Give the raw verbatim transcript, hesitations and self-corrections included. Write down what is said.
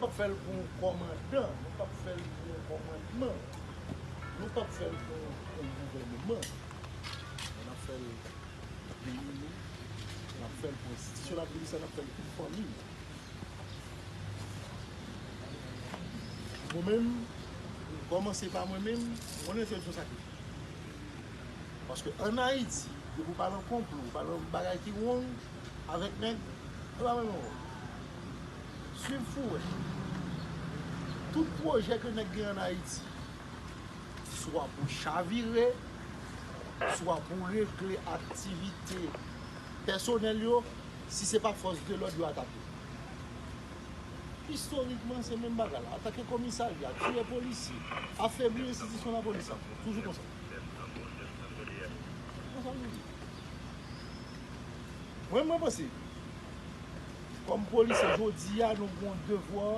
p ap fè l pou yon kòmandan, nou p ap fè l pou yon kòmandman, nou p ap fè l pou yon, yon gouvèneman. Men n ap fè l pou peyi nou, n ap fè l pou enstitisyon lapolis la, n ap fè l pou fanmi nou. Mwen menm, kòmanse pa mwen menm, mwen konnen se yon sakrifi. Paske ann Ayiti, depi w pa nan konplo, w pa nan bagay ki wrong avèk nèg, e pa menm ankò. Swiv pou w wè. Tout pwojè ke nèg gen ann Ayiti, swa pou chavire, swa pou regle aktivite pèsonèl yo, si se pa fòs de lòd yo atake. Istorikman, se menm bagay la. Atake komisarya, tiye polisye, afebli enstitisyon lapolis la. Toujou konsa. Konsa nou ye. Mwen, mwen panse, kòm polisye, jodi a, nou gen yon devwa